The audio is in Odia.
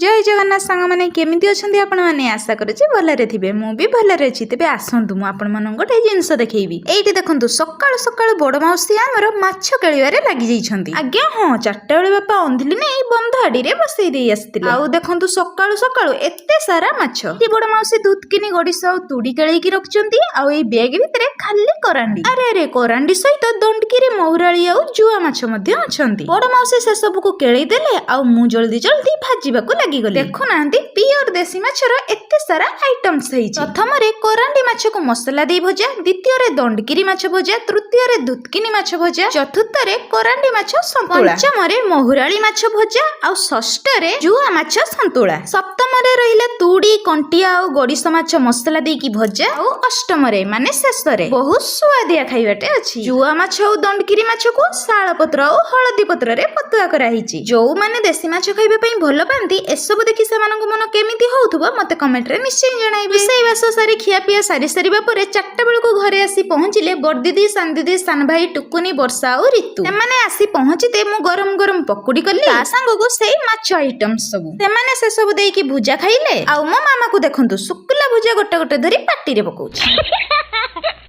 ଜୟ ଜଗନ୍ନାଥ ସାଙ୍ଗମାନେ, କେମିତି ଅଛନ୍ତି ଆପଣମାନେ? ଆଶା କରୁଛି ଭଲରେ ଥିବେ। ମୁଁ ବି ଭଲରେ ଅଛି। ତେବେ ଆସନ୍ତୁ, ମୁଁ ଆପଣମାନଙ୍କୁ ଗୋଟେ ଜିନିଷ ଦେଖେଇବି। ଏଇଠି ଦେଖନ୍ତୁ, ସକାଳୁ ସକାଳୁ ବଡ ମାଉସୀ ଆମର ମାଛ କେଳିବାରେ ଲାଗିଯାଇଛନ୍ତି। ଆଜ୍ଞା ହଁ, 4ଟା ବେଳେ ବାପା ଅନ୍ଧିଲି ନେଇ ବନ୍ଧ ଆଡିରେ ବସେଇ ଦେଇ ଆସିଥିଲେ। ଆଉ ଦେଖନ୍ତୁ, ସକାଳୁ ସକାଳୁ ଏତେ ସାରା ମାଛ। ଏଠି ବଡ ମାଉସୀ ଦୁଧକିନି, ଗଡିଶ ଆଉ ତୁଡି କେଳେଇକି ରଖିଛନ୍ତି। ଆଉ ଏଇ ବ୍ୟାଗ ଭିତରେ ଖାଲି କରାଣ୍ଡି। ଆରେ ଆରେ, କରାଣ୍ଡି ସହିତ ଦଣ୍ଡକିରି, ମହୁରାଳି ଆଉ ଜୁଆ ମାଛ ମଧ୍ୟ ଅଛନ୍ତି। ବଡ ମାଉସୀ ସେସବୁକୁ କେଳେଇ ଦେଲେ ଆଉ ମୁଁ ଜଲ୍ଦି ଜଲ୍ଦି ଭାଜିବାକୁ ଲାଗିଗଲି। ଦେଖୁନାହାନ୍ତି, ପିଓର ଦେଶୀ ମାଛର ଏତେ ସାରା ଆଇଟମ୍ସ ହେଇଛି। ପ୍ରଥମରେ କରାଣ୍ଡି ମାଛକୁ ମସଲା ଦେଇ ଭଜା, ଦ୍ୱିତୀୟରେ ଦଣ୍ଡକିରି ମାଛ ଭଜା, ତୃତୀୟରେ ଦୁଧକିନି ମାଛ ଭଜା, ଚତୁର୍ଥରେ କରାଣ୍ଡି ମାଛ ସନ୍ତୁଳା, ପଞ୍ଚମରେ ମହୁରାଳି ମାଛ ଭଜା ଆଉ ଷଷ୍ଠରେ ଜୁଆ ମାଛ ସନ୍ତୁଳା, ସପ୍ତମରେ ରହିଲା ତୁଡି, କଣ୍ଟିଆ ଆଉ ଗଡିଶ ମାଛ ମସଲା ଦେଇକି ଭଜା ଆଉ ଅଷ୍ଟମରେ ମାନେ ଶେଷରେ ବହୁତ ସୁଆଦିଆ ଖାଇବାଟେ ଅଛି। ଜୁଆ ମାଛ ଆଉ ଦଣ୍ଡକିରି ମାଛକୁ ଶାଳ ପତ୍ର ଆଉ ହଳଦୀ ପତ୍ରରେ ପତୁଆ କରାହେଇଛି। ଯୋଉମାନେ ଦେଶୀ ମାଛ ଖାଇବା ପାଇଁ ଭଲ ପାଆନ୍ତି, ଏସବୁ ଦେଖି ସେମାନଙ୍କ ମନ କେମିତି ହଉଥିବ, ମତେ କମେଣ୍ଟରେ ନିଶ୍ଚୟ ଜଣାଇବେ। ରୋଷେଇ ବାସ ସାରି, ଖିଆପିଆ ସାରି ସାରିବା ପରେ 4ଟା ବେଳକୁ ଘରେ ଆସି ପହଞ୍ଚିଲେ ବଡଦିଦି, ସାନଦିଦି, ସାନ ଭାଇ, ଟୁକୁନି, ବର୍ଷା ଆଉ ରିତୁ। ସେମାନେ ଆସି ପହଞ୍ଚିତେ ମୁଁ ଗରମ ଗରମ ପକୁଡି କଲି, ତା ସାଙ୍ଗକୁ ସେଇ ମାଛ ଆଇଟମ ସବୁ। ସେମାନେ ସେସବୁ ଦେଇକି ଭୁଜା ଖାଇଲେ। ଆଉ ମୋ ମାମାକୁ ଦେଖନ୍ତୁ, ଶୁଖିଲା ଭୁଜା ଗୋଟେ ଗୋଟେ ଧରି ପାଟିରେ ପକଉଛି।